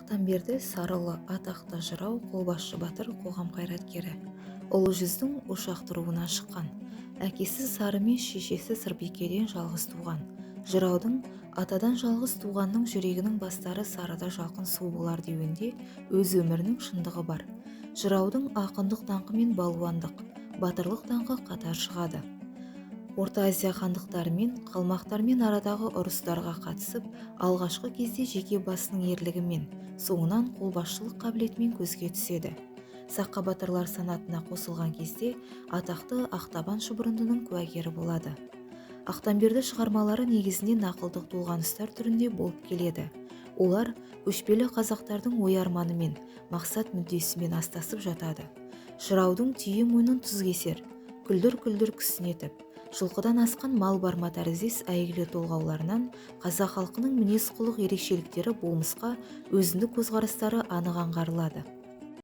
Ақтамберді Сарыұлы атақты жырау, қолбасшы, батыр, қоғам қайраткері. Ұлы жүздің Ошақты руынан шыққан. Әкесі Сары мен шешесі Сырбикеден жалғыз туған. Жыраудың «Атадан жалғыз туғанның жүрегінің бастары сарыда жалқын су болар» деуінде өз өмірінің шындығы бар. Жыраудың ақындық даңқы мен балуандық, батырлық даңқы қатар шығады. Орта Азия хандықтарымен, қалмақтармен арадағы ұрыстарға қатысып, алғашқы кезде жеке басының ерлігімен, соңынан қолбасшылық қабілетімен көзге түседі. Сақа батырлар санатына қосылған кезде атақты Ақтабан шұбырындының куәгері болады. Ақтамберді шығармалары негізінен нақылдық толғаныстар түрінде болып келеді. Олар көшпелі қазақтардың ой арманымен, мақсат мүддесімен астасып жатады. Жыраудың «Түйе мойнын тұз кесер», «Күлдір-күлдір кісінетіп», «Жылқыдан асқан мал бар ма» тәріздес әйгілі толғауларынан қазақ халқының мінез-құлық ерекшеліктері, болмысқа өзіндік көзқарастары анық аңғарылады.